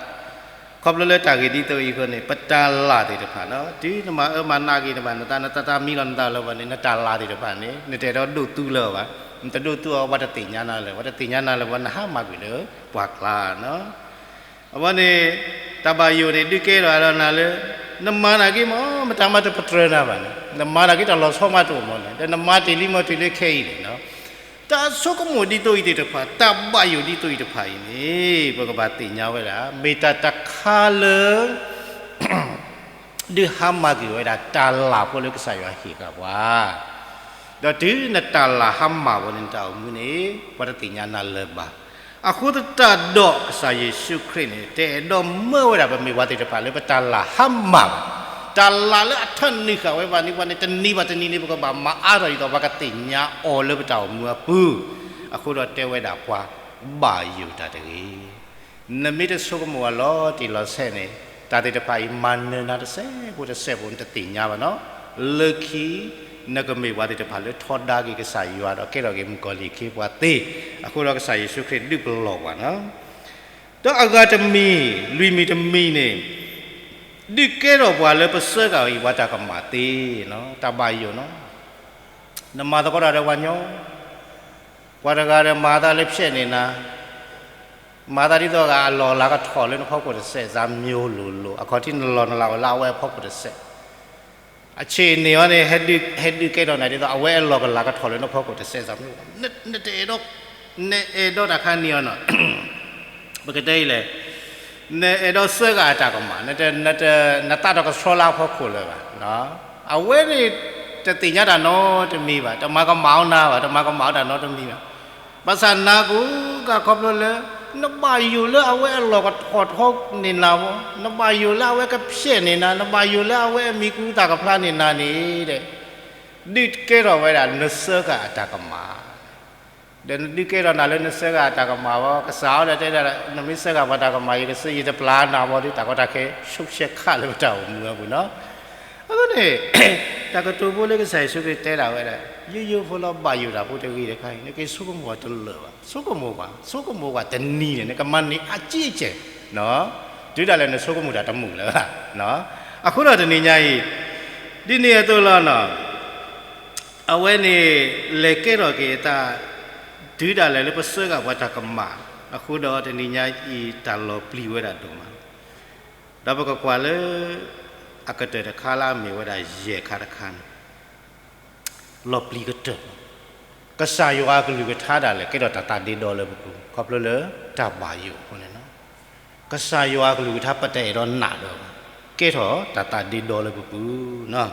ခီဖျိလၢတၢ်ဂ့ၢ်ဒ်သိးအံၤအဃိန့ၣ် ပတၢ်လၤသ့ၣ်တဖၣ်နီၤ တုၤနမၤအၢမၤနးက့ၤနဘၣ် နတၢ် နတၢ်မံလီၤနသးလၢၤဘၣ်န့ၣ် နတၢ်လၤသ့ၣ်တဖၣ်န့ၣ် နတအဲၣ်ဒိးဒိၣ်သူလၢၤဘၣ်. နတဒိၣ်သူအီၤ ပှၤတသ့ၣ်ညါနၤလၢၤ, ပှၤတသ့ၣ်ညါနၤလၢၤဘၣ် နဟါမၢ်ကွံာ်လၢပှၤကျါနီၤ. အဝဲန့ၣ် တၢ်ဘၣ်ယိၣ်န့ၣ် ဒုးကဲထီၣ်ဒီးနၤလၢ နမၤနာ်က့မ့ၢ် မတၤမၤတပတြၢၤနၤဘၣ်န့ၣ် နမၤနာ်က့တၢ်လီၤဆီမးတအိၣ်မ့ၢ်န့ၣ် ဒီးနမၤတ့ၢ်လံမ့ၢ်တုၤလၢခဲအံၤန့ၣ်နီၤ. တၢ်ဆိကမိၣ်ဒ်သိးအံၤသ့ၣ်တဖၣ် တၢ်ဘၣ်ယိၣ်ဒ်သိးအံၤသ့ၣ်တဖၣ်အံၤန့ၣ် ပကဘၣ်သ့ၣ်ညါဝဲဒၣ် မ့ၢ်တၢ်တခါလၢ ဒုးဟါမၢ်ကွံာ်ဝဲဒၣ်တၢ်လၤဖိလၢကစၢ်ယွၤဟ့ၣ်ဃာ်ပှၤ, ဒီးတုၤနတၢ်လၤဟါမၢ်ဝဲန့ၣ် နတၢ်အိၣ်မူန့ၣ် ပှၤတသ့ၣ်ညါနၤလၢၤဘၣ်. အဃိသတးဒီးကစၢ်ယ့ၣ်ၡူးခရံာ်န့ၣ် တအဲၣ်ဒိးမၢဝဲဒၣ်ပမ့ၢ်ပှၤသ့ၣ်တဖၣ်လၢပတၢ်လၤဟါမၢ်ဘၣ်. တၢ်လၤလၢအထၢနုာ်ဃာ်ဝဲပှၤန့ၣ် ပှၤန့ၣ် တနံၤဘၣ်တနံၤန့ၣ် ပကဘၣ်မၤအါထီၣ်ဒ်သိး ပှၤကသ့ၣ်ညါအီၤလၢပတၢ်အိၣ်မူအပူၤ, အဃိဒီးတဲဝဲဒၣ်ပှၤ ဘၣ်ယိၣ်တၢ်တဂ့ၤ. နမ့ၢ်တဆိကမိၣ်အီၤလီၤတံၢ်လီၤဆဲးန့ၣ် တၢ်သ့ၣ်တဖၣ်အံၤ မၤနၢၤနၤတစဲးဖိတစဲးဖိ နတသ့ၣ်ညါဘၣ်နီၤ. လၢခံ နကမ့ၢ်ပှၤသ့ၣ်တဖၣ်လၢထီဒါက့ၤကစၢ်ယွၤဒီးကဲထီၣ်က့ၤမုၣ်ကီၤလံၢ်အခ့အပှၤသ့, အဃိဒီးကစၢ်ယ့ၣ်ၡူးခရံာ်ဒုးပလီၢ်ပှၤနီၤ. ဒီးအဂၤတမံၤ လွံၢ်မံၤတမံၤန့ၣ် ဒုးကဲထီၣ်ပှၤလၢပစၢဃာ်အီၤအံၤ ပှၤတၢ်ကမၣ်သ့နီၤ, တၢ်ဘၣ်ယိၣ်နီၤ. နမၤသကိးတၢ်ဒီးပှၤညီ, ပှၤတဂၤဒီးမၤသးလၢဖျဲးန့ၢ်နၤ, မၤသးဒ်သိးဂၤအလီၢ်လၤကထီၣ်လၢနဖီခိၣ်တစဲး စၢ်မျိၤလိၤလိၤ အခီၣ်ထံးနလီၢ်နလၤအိၣ်လၢအဝဲအဖီခိၣ်တစဲး, အဆ့ၣ်န့ၢ်အီၤန့ၣ် ဟဲဒုးကဲထီၣ်နၤဒ်သိး အဝဲအလီၢ်ကလၤကထီၣ်လၢနဖီခိၣ်တစဲး စၢ်မျိၤလိၤလိၤ, နတအဲၣ်ဒိး, နအဲၣ်ဒိးတၢ်ခါန့ၣ်အီၤနီၤ ပကတဲအံၤလဲၣ်, နအဲၣ်ဒိးစၢဃာ်အတၢ်ကမၣ်, နသးတကဆှီလၢအဖီခိၣ်လၢၤဘၣ်. အဝဲန့ၣ် တသ့ၣ်ညါတၢ်နီတမံၤဘၣ်, တမၤကမၣ်အီၤနၤဘၣ်, တမၤကမၣ်အီၤတၢ်နီတမံၤဘၣ်. ဘၣ်ဆၣ်နၤကိးဂၤခီဖျိလၢ နဘၣ်ယိၣ်လၢအဝဲအလီၢ်ကထီၣ်ထီန့ၢ်နၤဘၣ်, နဘၣ်ယိၣ်လၢအဝဲကဖျဲးန့ၢ်နၤ, နဘၣ်ယိၣ်လၢအဝဲအမံၤကူသးကဖျါန့ၢ်နၤန့ၣ်ဒီး ဒုးကဲထီၣ်ဝဲဒၣ်နစၢဃာ်အတၢ်ကမၣ် ဒီးနဒုးကဲထီၣ်နၤလၢနစၢဃာ်အတၢ်ကမၣ်ဘၣ်, ကစၢ်အီၤဒီးတဲဒၣ် နမ့ၢ်စၢဃာ်ပှၤတၢ်ကမၣ် ယကစၢ ယတပျၢ်နၤဘၣ်ဒီး တၢ်ကီတၢ်ခဲ ဆိကဆဲးခးလၢပတၢ်အိၣ်မူအပူၤနီၤ. အဃိန့ၣ် တၢ်ကတိၤဖိလၢကစၢ်ယ့ၣ်ၡူးခရံာ်တဲဒၣ်ဝဲဒၣ် ယိယိဖိလီၤ ဘၣ်ယိၣ်တၢ်ဖိတဂ့ၤတခါအံၤ နက့ၤဆိကမိၣ်အီၤတလၢာ်ဘၣ်, ဆိကမိၣ်ပှၤ, ဆိကမိၣ်ပှၤတနံၤန့ၣ် နကမၤန့ၢ်အစ့အစဲး, တုၤဒၣ်လဲာ်နဆိကမိၣ်တၢ်တမုာ်လၢၤဘၣ်. အဃိဒီးတနံၤညါအံၤ ဒ်န့ၣ်အသိးလီၤနီၤ အဝဲန့ၣ် လဲၤကဲထီၣ်က့ၤအသး တုၤဒၣ်လဲာ်လၢပစၢဃာ်ပှၤတၢ်ကမၣ်, အဃိဒီးတနံၤညါအံၤ တၢ်လီၤပျံၤဝဲဒၣ်ဒိၣ်မး, ဒီးပကကွၢ်လၢ အကတၢၢ်တခါလၢအမ့ၢ်ဝဲဒၣ်ယဲၢ်ခါတခါန့ၣ် လီၤပျံၤကတၢၢ်, ကစၢ်ယွၤအကလုၢ်ကထါဒၣ်လဲာ် ကဲထီၣ်တၢ်သးဒ့ဒီလၢပပူၤ ခီဖျိလၢတၢ်ဘၣ်ယိၣ်အဃိန့ၣ်လီၤ. ကစၢ်ယွၤအကလုၢ်ကထါ ပတအဲၣ်ဒိးနာ်လၢၤဘၣ်, ကဲထီၣ်တၢ်သးဒ့ဒီလၢပပူၤနီၤ.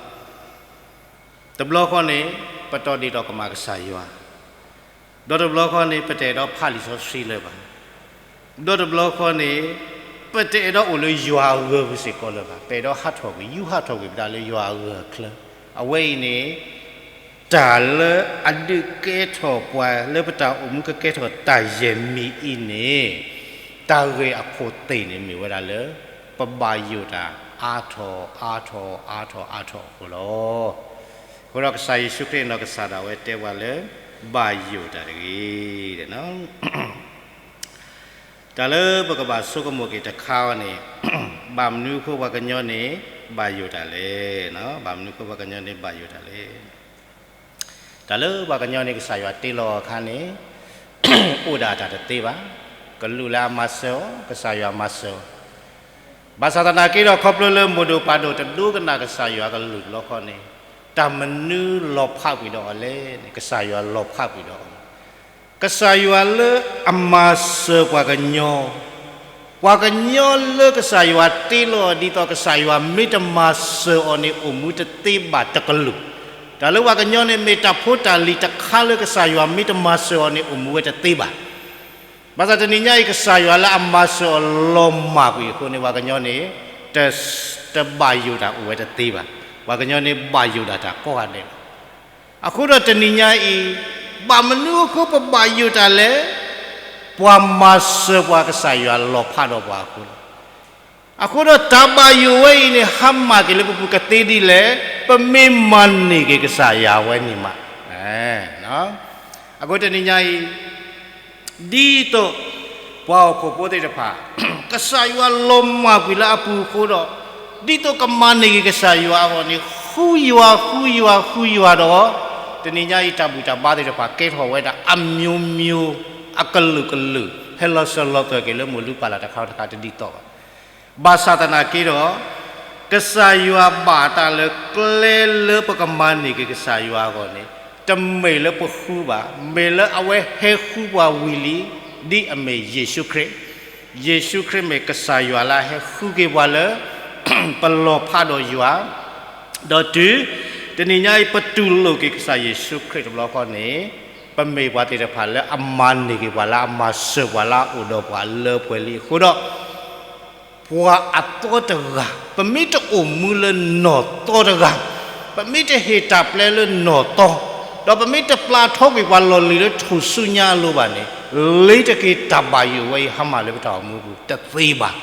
တဘျီဃီန့ၣ် ပတီၢ်ဒ့ၣ်ထီၣ်ကမၣ်ကစၢ်ယွၤ, ဒီးတဘျီဃီန့ၣ် ပတအဲၣ်ဒိးဖးလံာ်စီဆှံလၢၤဘၣ်, ဒီးတဘျီဃီန့ၣ် ပတအဲၣ်ဒိးအိၣ်လၢယွၤအဂၢၢ်ပူၤစ့ၢ်ကီးလၢၤဘၣ်, ပအဲၣ်ဒိးဟးထီၣ်ကွံာ် ယူးဟးထီၣ်ကွံာ်ပသးလၢယွၤအဂၢၢ်အကျၢၤ, အဝဲအံၤန့ၣ် တၢ်လၢအဒုးကဲထီၣ်ပှၤလၢပတၢ်အိၣ်မူကကဲထီၣ်တၢ်ယဲၢ်မံၤအံၤန့ၣ် တၢ်ဂ့ၢ်အခိၣ်သ့ၣ်န့ၣ်မ့ၢ်ဝဲဒၣ်လၢ ပဘၣ်ယိၣ်တၢ်အါထီၣ်အါထီၣ်အါထီၣ်အါထီၣ်အဃိလီၤ. အဃိဒီးကစၢ်ယ့ၣ်ၡူးခရံာ်န့ၣ် ကစၢ်ဒၣ်ဝဲတဲပှၤလၢ ဘၣ်ယိၣ်တၢ်တဂ့ၤ. တၢ်လၢပကဘၣ်ဆိကမိၣ်က့ၤတခါအံၤန့ၣ် ဘၣ်မနုၤအဃိပှၤကညီန့ၣ် ဘၣ်ယိၣ်တၢ်လဲၣ်, ဘၣ်မနုၤအဃိပှၤကညီန့ၣ် ဘၣ်ယိၣ်တၢ်လဲၣ်. တၢ်လၢပှၤကညီန့ၣ် ကစၢ်ယွၤတ့လီၤအခါန့ၣ် အိၣ်ဒၣ်တၢ်တသ့ဘၣ်, ကလူးလၢအမၤစၢၤအီၤ ကစၢ်ယွၤမၤစၢၤအီၤ, ဘၣ်ဆၣ်သနာ်က့ဒီး ခီဖျိလၢမိၢ်ဒိၣ်ပၢ်ဒိၣ်တဒိကနၣ်ကစၢ်ယွၤအကလုၢ်တဘျီဃီန့ၣ် တၢ်မနုၤလီၤဖးကွံာ်ဒီးအီၤလဲၣ်န့ၣ် ကစၢ်ယွၤလီၤဖးကွံာ်ဒီးအီၤ, ကစၢ်ယွၤလၢအမၤစၢၤပှၤကညီ, ပှၤကညီလၢကစၢ်ယွၤတ့လီၤဒ်သိးကစၢ်ယွၤမ့ၢ်တမၤစၢၤအီၤန့ၣ် အိၣ်မူတသ့ဘၣ်တကလုာ်, တၢ်လၢပှၤကညီန့ၣ် မ့ၢ်တၢ်ဖိတၢ်လံၤတခါလၢကစၢ်ယွၤမ့ၢ်တမၤစၢၤအီၤန့ၣ် အိၣ်မူဝဲတသ့ဘၣ်. ဘၣ်ဆၣ်တနံၤညါအံၤ ကစၢ်ယွၤလၢအမၤစၢၤအီၤလီၤမၢ်ကွံာ်အဃိန့ၣ် ပှၤကညီန့ၣ် တဘၣ်ယိၣ်တၢ်အိၣ်ဝဲတသ့ဘၣ်. ပှၤကညီန့ၣ်ဘၣ်ယိၣ်ဒၣ်တၢ်ကိးဂၤဒဲးလီၤ. အဃိဒီးတနံၤညါအံၤ, ဘၣ်မနုၤအဃိပဘၣ်ယိၣ်တၢ်လဲၣ်, ပှၤမၤစၢၤပှၤကစၢ်ယွၤလီၤဖးဒီးပှၤအဃိလီၤ. အဃိဒီးတၢ်ဘၣ်ယိၣ်ဝဲအံၤန့ၣ် ဟါမၢ်က့ၤလၢပပူၤကသ့ဒ်လဲၣ်, ပမ့ၢ်မၤန့ၢ်က့ၤကစၢ်ယွၤဝဲန့ၣ်မး. အဃိတနံၤညါအံၤ ဒ်သိးပှၤဟီၣ်ခိၣ်ဖိသ့ၣ်တဖၣ် ကစၢ်ယွၤလီၤမၢ်ကွံာ်လၢအပူၤအဃိဒီး, ဒ်သိးကမၤန့ၢ်က့ၤကစၢ်ယွၤအဂီၢ်န့ၣ် ဃုယွၤ ဃုယွၤ ဃုယွၤဒီး, တနံၤညါအံၤတၢ်ဘူၣ်တၢ်ဘါသ့ၣ်တဖၣ် ကဲထီၣ်ဝဲဒၣ်အမျိုးမျိုး အကလုာ်ကလုာ် ဟဲလီၤစၢၤလီၤသွဲၣ်က့ၤလၢမိၢ်လုၢ်ပၢ်လၢ်တခါတခါတဒ်သိးဘၣ်. ဘၣ်ဆၣ်သနာ်က့ဒီး, ကစၢ်ယွၤဘၣ်တၢ်လၢကျဲလၢပကမၤန့ၢ်က့ၤကစၢ်ယွၤအဂီၢ်န့ၣ်, တမ့ၢ်လၢပဃုဘၣ်, မ့ၢ်လၢအဝဲဟဲဃုပှၤဝံၤလံ, ဒ်အမ့ၢ်ယ့ၣ်ၡူးခရံာ်, ယ့ၣ်ၡူးခရံာ်မ့ၢ်ကစၢ်ယွၤလၢအဟဲဃုက့ၤပှၤလၢ ပလီၤဖးဒီးယွၤ, ဒီးတုၤ တနံၤညါအံၤ ပတူၢ်လိာ်က့ၤကစၢ်ယ့ၣ်ၡူးခရံာ်တဘျီဃီန့ၣ်, ပမ့ၢ်ပှၤသ့ၣ်တဖၣ်လၢအမၤန့ၢ်က့ၤပှၤလၢအမၤစၢၤပှၤလၢအအိၣ်ဒီးပှၤလၢပှဲၤလံအဃိဒီး ပှၤအသီတဂၤ, ပမ့ၢ်တအိၣ်မူလၢနီၢ်သီတဂၤ, ပမ့ၢ်တဟ့ၣ်တၢ်ပျဲလၢနီၢ်သီ, ဒီးပမ့ၢ်တပျၢ်ထီကွံာ်ပှၤလီၢ်လံၤလၢထူၣ်စုညါအလိၤဘၣ်န့ၣ်, လ့ၤတက့ၤတၢ်ဘၣ်ယိၣ်ဝဲအံၤ ဟါမၢ်လၢပတၢ်အိၣ်မူပူၤတသ့ဘၣ်.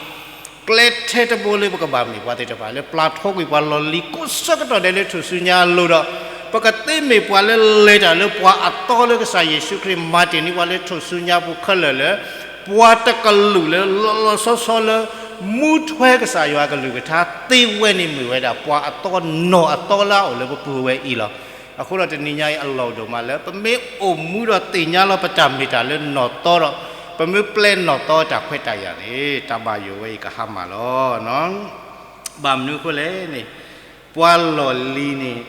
ကျဲထဲတဘိလၢပကဘၣ်မ့ၢ်ပှၤသ့ၣ်တဖၣ်လၢပျၢ်ထီကွံာ်ပှၤလီၢ်လံၤကိးဆၢကတီၢ်ဒဲးလၢထူၣ်စုညါအလိၤဒီး, ပကသ့မ့ၢ်ပှၤလၢလဲၤတၢ်လၢပှၤအသီလၢကစၢ်ယ့ၣ်ၡူးခရံာ်မၤတ့ၢ်န့ၢ်ပှၤလၢထူၣ်စုညါပူၤခဲလၢာ်လၢ ပှၤတကလုာ်လၢလီၤလီၤဆီဆီလၢ မူထွဲကစၢ်ယွၤအကလုၢ်ကထါသ့ဝဲန့ၣ်မ့ၢ်ဝဲဒၣ် ပှၤအသီနီၢ်အသီလၢအအိၣ်လၢပပူၤဝဲအံၤလီၤ. အဃိဒီးတနံၤညါအံၤအလီၢ်အိၣ်ဒိၣ်မးလၢ ပမ့ၢ်အိၣ်မူဒီးသ့ၣ်ညါလီၤပတၢ်မ့ၢ်တၢ်လၢနီၢ်သီဒီး, ပမ့ၢ်ပျဲနီၢ်သီတၢ်ခွဲးတၢ်ယာ်န့ၣ် တၢ်ဘၣ်ယိၣ်ဝဲအံၤကဟါမၢ်လီၤ. ဘၣ်မနုၤအဃိလဲၣ်န့ၣ်, ပှၤလီၢ်လံၤန့ၣ်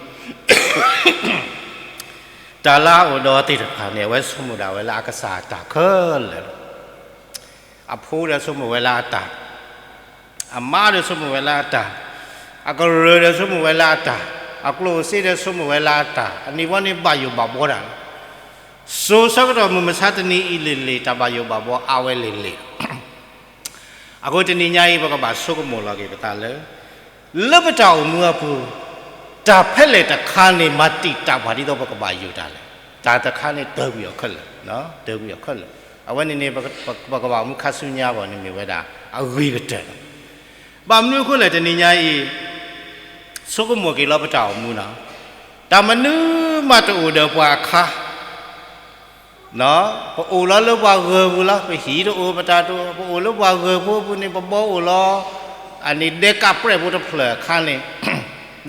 တၢ်လၢအအိၣ်ဒီးသ့ၣ်တဖၣ်န့ၣ် အဝဲဆိကမိၣ်ဒၣ်ဝဲလၢအကစၢ်အတၢ်ခဲလၢာ်လီၤ. အဖိဒီးဆိကမိၣ်ဝဲလၢအတၢ်, အမါဒီးဆိကမိၣ်ဝဲလၢအတၢ်, အကရၢၢ်ဒီးဆိကမိၣ်ဝဲလၢအတၢ်, အကျိၣ်စ့ဒီးဆိကမိၣ်ဝဲလၢအတၢ်, အန့ၣ်ဝဲန့ၣ်ဘၣ်ယိၣ်ဘၣ်ဘှီတၢ်လီၤ. စိၤဆၢကတီၢ်မုၢ်မဆါတနံၤအံၤလံၤလံၤ တၢ်ဘၣ်ယိၣ်ဘၣ်ဘှီအါဝဲလံၤလံၤလီၤ. အဃိတနံၤညါအံၤ ပကဘၣ်ဆိကမိၣ်လီၤက့ၤပသးလၢ လၢပတၢ်အိၣ်မူအပူၤ, တၢ်ဖဲလဲၣ်တခါန့ၣ် မၤတံာ်တာ်ပှၤဒ်သိးပကဘၣ်ယိၣ်တၢ်လဲၣ်. တၢ်တခါန့ၣ်တၢၢ်ကွံာ်အီၤခဲလၢာ်, တၢၢ်ကွံာ်အီၤခဲလၢာ်. အဝဲန့ၣ်န့ၣ် ပကဘၣ်မူခါဆူညါအဂီၢ်န့ၣ်မ့ၢ်ဝဲဒၣ် အဂ့ၤကတၢၢ်လီၤ. ဘၣ်မနုၤအဃိလဲၣ် တနံၤညါအံၤ ဆိကမိၣ်က့ၤလီၤပတၢ်အိၣ်မူနီၤ, တၢ်မနုၤမးတအိၣ်ဒီးပှၤအခါ ပအိၣ်လီၤလၢပှၤဂၢၢ်ပူၤလီၤ, ပဟံၣ်တအိၣ်ပတၢ်တအိၣ်, ပအိၣ်လၢပှၤဂၢၢ်ဖိပူၤန့ၣ် ပဘီအိၣ်လီၤ, အန့ၣ်ဒဲကးပြဲၣ်ဖိတဖျၢၣ်အခါန့ၣ်,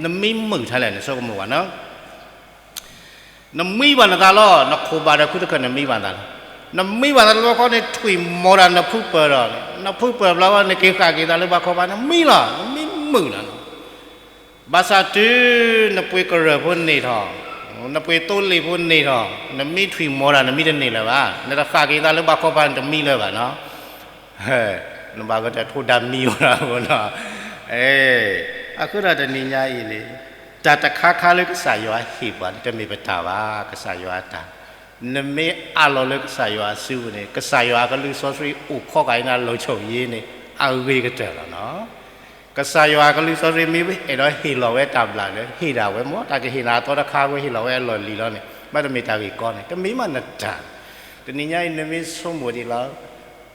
နမံမုာ်ထဲလဲၣ်န့ၣ် ဆိကမိၣ်ဘၣ်နီၤ. နမံဘၣ်နသးလီၤ, နခိၣ်ဘၣ်ဒီးခုတခၢၣ်နမံဘၣ်နသးလီၤ. နမံဘၣ်နသးလၢဘၣ်ခီန့ၣ် ထွံၣ်မီၤတၢ်နဖုပၢၢ်ဒီး, နဖုပၢၢ်ဘျီဘၣ်န့ၣ် က့ၤဃၣ်က့ၤသးလၢဘၣ်ခီဘၣ် နမံလီၤ, နမံမုာ်လီၤ. ဘၣ်ဆၣ်တုၤနပှ့ၤကရၢၢ်ဖိန့ၢ်ထီၣ်, နပှ့ၤသိလ့ၣ်ဖိန့ၢ်ထီၣ်, နမံထွံၣ်မီၤတၢ် နမံတန့ၢ်လၢၤဘၣ်, နတဃၣ်က့ၤသးလၢဘၣ်ခီဘၣ် နတမံလၢၤဘၣ်နီၤ. နဘၣ်ကတၢၢ်ထိၣ်ဒၣ်မံဝဲဒၣ်နီၤ. အဃိဒီးတနံၤညါအံၤန့ၣ်, တၢ်တခါခါလၢကစၢ်ယွၤဟ့ၣ်ပှၤန့ၣ် တမ့ၢ်ပတၢ်ဘၣ်, ကစၢ်ယွၤအတၢ်. နမ့ၢ်အးလီၤလၢကစၢ်ယွၤအစုပူၤန့ၣ် ကစၢ်ယွၤအကလုၢ်စီဆှံအိၣ်ခီဂာ်အံၤန့ၣ် လီၤဆီၣ်ယ့န့ၣ် အဂ့ၤကတၢၢ်လီၤနီၤ. ကစၢ်ယွၤအကလုၢ်စီဆှံမ့ၢ်အဲၣ်ဒိးဟ့ၣ်လီၤဝဲတၢ်ဘျၣ်ဒီး ဟ့ၣ်ဒၣ်ဝဲမ့ၢ် တၢ်ကဟ့ၣ်နၤအသီတခါဝဲဟ့ၣ်လီၤဝဲအလီၢ်လံၤလီၤန့ၣ် ဘၣ်တမ့ၢ်တၢ်ဂ့ၢ်ကီန့ၣ် တမ့ၢ်မးနတၢ်. တနံၤညါအံၤနမ့ၢ်ဆိကမိၣ်ဒံးလီၤ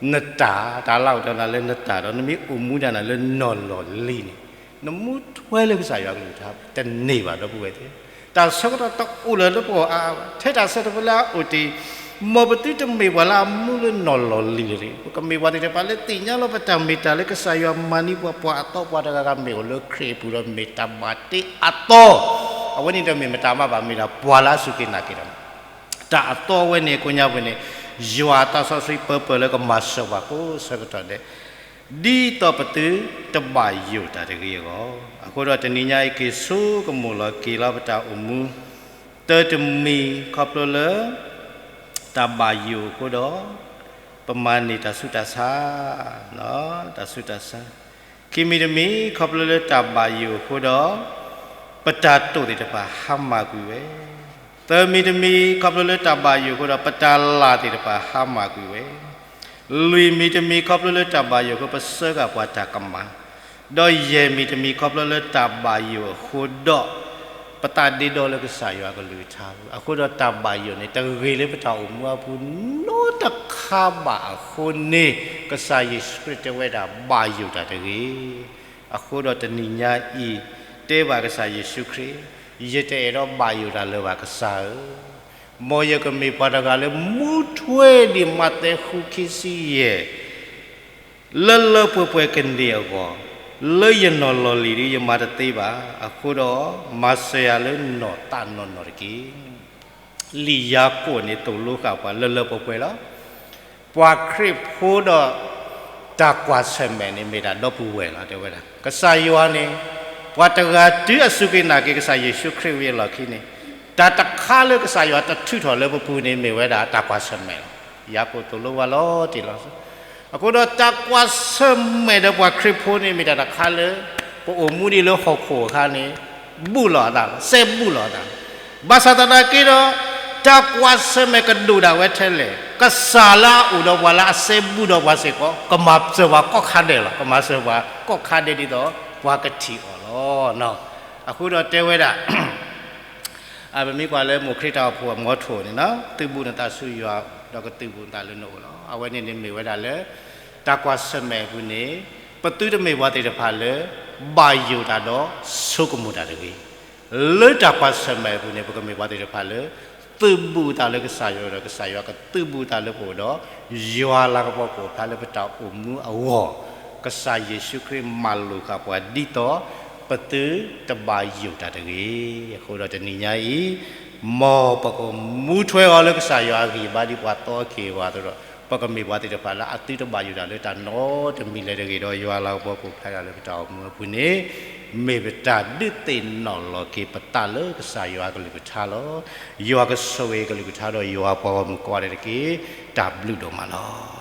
နတၢ်, တၢ်လၢအိၣ်ဒီးနၤလၢနတၢ်ဒီး နမ့ၢ်အိၣ်မူဒၣ်နၤလၢနီၢ်လီၢ်လံၤန့ၣ် နမူထွဲလၢကစၢ်ယွၤကလုၢ်ကထါတန့ၢ်ဘၣ် ဒီပုၢ်ဝဲၢ်သ့ၣ်. တၢ်ဆၢကတီၢ်တအိၣ်လၢၤလၢပဂီၢ်အါဘၣ်. ထဲတၢ်ဆၢတဖၣ်လၢအအိၣ်တ့ၢ် မ်ပသုတမ့ၢ်ပှၤလၢအမူလၢနီၢ်လီၢ်လံၤတဂ့ၤ. ပကမ့ၢ်ပှၤသ့ၣ်တဖၣ်လၢသ့ၣ်ညါလီၤပတၢ်မ့ၢ်တၢ်လၢကစၢ်ယွၤမၤန့ၢ်ပှၤ ပှၤအသီပှၤတဂၤဂၤမ့ၢ်အိၣ်လၢခရံာ်အပူၤဒီးမ့ၢ်တၢ်ဘၣ်တ့အသီ. အဝဲန့ၣ်တမ့ၢ်မတၤမးဘၣ် မ့ၢ်ဒၣ်ပှၤလၢအစူၢ်က့ၤနာ်က့ၤတၢ် တၢ်အသီဝဲန့ၣ် ကိညါပူၤန့ၣ် ယွၤအသးစီဆှံပၢပၢၢ်လၢကမၤစၢၤပှၤကိးဆၢကတီၢ်ဒဲး ဒ်သိးပသုတဘၣ်ယိၣ်တၢ်တဂ့ၤအဂီၢ်. အဃိဒီးတနံၤညါအံၤ က့ၤဆိကမိၣ်လီၤက့ၤလီၤပတၢ်အိၣ်မူ တၢတမံၤခီဖျိလၢ တၢ်ဘၣ်ယိၣ်အဃိဒီး ပမၤန့ၢ်တၢ်ဆူးတၢ်ဆါ, တၢ်ဆူးတၢ်ဆါ. ခံမံၤတမံၤ ခီဖျိလၢတၢ်ဘၣ်ယိၣ်အဃိဒီး ပတၢ်တိာ်သ့ၣ်တဖၣ်ဟါမၢ်ကွံာ်ဝဲ. သၢမံၤတမံၤ ခီဖျိလၢတၢ်ဘၣ်ယိၣ်အဃိဒီး ပတၢ်လၢ်သ့ၣ်တဖၣ်ဟါမၢ်ကွံာ်ဝဲ. လွံၢ်မံၤတမံၤ ခီဖျိလၢတၢ်ဘၣ်ယိၣ်အဃိ ပစၢဃာ်ပှၤတၢ်ကမၣ်, ဒီးယဲၢ်မံၤတမံၤ ခီဖျိလၢတၢ်ဘၣ်ယိၣ်အဃိဒီး ပသးဒ့ဒီလၢကစၢ်ယွၤအကလုၢ်ကထါ, အဃိဒီးတၢ်ဘၣ်ယိၣ်န့ၣ် တဂ့ၤလၢပတၢ်အိၣ်မူအပူၤနီတခါဘၣ်အဃိန့ၣ်, ကစၢ်ယ့ၣ်ၡူးခရံာ်တဲဝဲဒၣ်ဘၣ်ယိၣ်တၢ်တဂ့ၤ. အဃိဒီးတနံၤညါအံၤ, တဲဘၣ်ကစၢ်ယ့ၣ်ၡူးခရံာ်, ယတအဲၣ်ဒိးဘၣ်ယိၣ်တၢ်လၢၤဘၣ်ကစၢ်ဧၢ, မ်ယကမ့ၢ်ပှၤတဂၤလၢမူထွဲဒံးမးသဲဃုခံဆံယဲၢ် လၢလၢပှဲၤပှဲၤကန့ၢ်အဂီၢ်, လၢယနီၢ်လီၢ်လံၤဒီးယမၤတသ့ဘၣ်. အဃိဒီး, မၤစၢၤယၤလၢနီၢ်သးနီၢ်နီၢ်တက့ၢ်. လံာ်ယၤကိာ်န့ၣ်သိၣ်လိဃာ်ပှၤလၢလၢပှဲၤပှဲၤလီၤ. ပှၤခရံာ်ဖိဒီး တၢ်ကွၢ်ဆၢၣ်မဲာ်န့ၣ်မ့ၢ်တၢ်ဒီပုၢ်ဝဲၢ်လီၤ တဲဝဲဒၣ်. ကစၢ်ယွၤန့ၣ်, ပှၤတဂၤတုၤအစူၢ်က့ၤနာ်က့ၤကစၢ်ယ့ၣ်ၡူးခရံာ်ဝံၤအလီၢ်ခံန့ၣ်, တၢ်တခါလၢကစၢ်ယွၤတထုးထီၣ်လၢပပူၤန့ၣ် မ့ၢ်ဝဲဒၣ်တၢ်ကွၢ်ဆၢၣ်မဲာ်လီၤ. ယၤကိာ်သိၣ်လိဝဲလီၤတံၢ်လီၤဆဲး. အဃိဒီးတၢ်ကွၢ်ဆၢၣ်မဲာ်ဒီးပှၤခရံာ်ဖိန့ၣ် မ့ၢ်တၢ်တခါလၢ ပအိၣ်မူဒံးလၢဟီၣ်ခိၣ်အခါန့ၣ် ဘူးလီၤအသးလီၤ, စဲဘူးလီၤအသးလီၤ. ဘၣ်ဆၣ်သနာ်က့ဒီး, တၢ်ကွၢ်ဆၢၣ်မဲာ်ကဒိၣ်ဒၣ်ဝဲထဲလဲၣ်, ကစၢ်လၢအအိၣ်ဒီးပှၤလၢအစဲဘူးဒီးပှၤစ့ၢ်ကီး ကမၤစၢၤပှၤကိးခါဒဲးလီၤ. ကမၤစၢၤပှၤကိးခါဒဲးဒ်သိး ပှၤကထံၣ်အီၤလီၤ. အဃိဒီးတဲဝဲဒၣ် ပမ့ၢ်ကွၢ်လၢမိၢ်ခရံာ်တၢ်အိၣ်ဖှိၣ်အမီထိၣ်န့ၣ်, သုးဘူးနသးဆူယွၤ, ဒီးကသုးဘူးနသးလၢနအိၣ်လီၤ. အဝဲန့ၣ်န့ၣ်မ့ၢ်ဝဲဒၣ်လၢ တၢ်ကွၢ်ဆၢၣ်မဲာ်အပူၤန့ၣ်, ပသုတမ့ၢ်ပှၤသ့ၣ်တဖၣ်လၢ ဘၣ်ယိၣ်တၢ်ဒီးဆိကမိၣ်တၢ်တဂ့ၤ. လၢတၢ်ကွၢ်ဆၢၣ်မဲာ်အပူၤန့ၣ် ပကမ့ၢ်ပှၤသ့ၣ်တဖၣ်လၢ သုးဘူးသးလၢကစၢ်ယွၤဒီးကစၢ်ယွၤကသုးဘူးသးလၢပအိၣ်ဒီး ယွၤလၤကပီၤကအိၣ်ဖျါလၢပတၢ်အိၣ်မူအဂီၢ်, ကစၢ်ယ့ၣ်ၡူးခရံာ်မၤလိာ်ဃာ်ပှၤဒ်သိး ပသုတဘၣ်ယိၣ်တၢ်တဂ့ၤ. အဃိဒီးတနံၤညါအံၤ, မ်ပကမူထွဲအီၤလၢကစၢ်ယွၤအဂံၢ်ဘါဒ်ပှၤသီက့ၤဝဲအသိးဒီး, ပကမ့ၢ်ပှၤသ့ၣ်တဖၣ်လၢအသုတဘၣ်ယိၣ်တၢ်လၢတၢ်နီတမံၤလၢၤတဂ့ၤဒီး ယွၤလၤကပီၤကအိၣ်ဖျါတၢ်လၢပတၢ်အိၣ်မူအပူၤန့ၣ်, မ့ၢ်ပတၢ်ဒုးသ့ၣ်နီၣ်လီၤက့ၤပသးလၢကစၢ်ယွၤအကလုၢ်ကထါလီၤ. ယွၤကဆိၣ်ဂ့ၤကလုၢ်ကထါဒီးယွၤပှၤဂီၢ်မုၢ်ကိးဂၤဒဲးတက့ၢ်. တၢ်ဘျုးဒိၣ်မးလီၤ.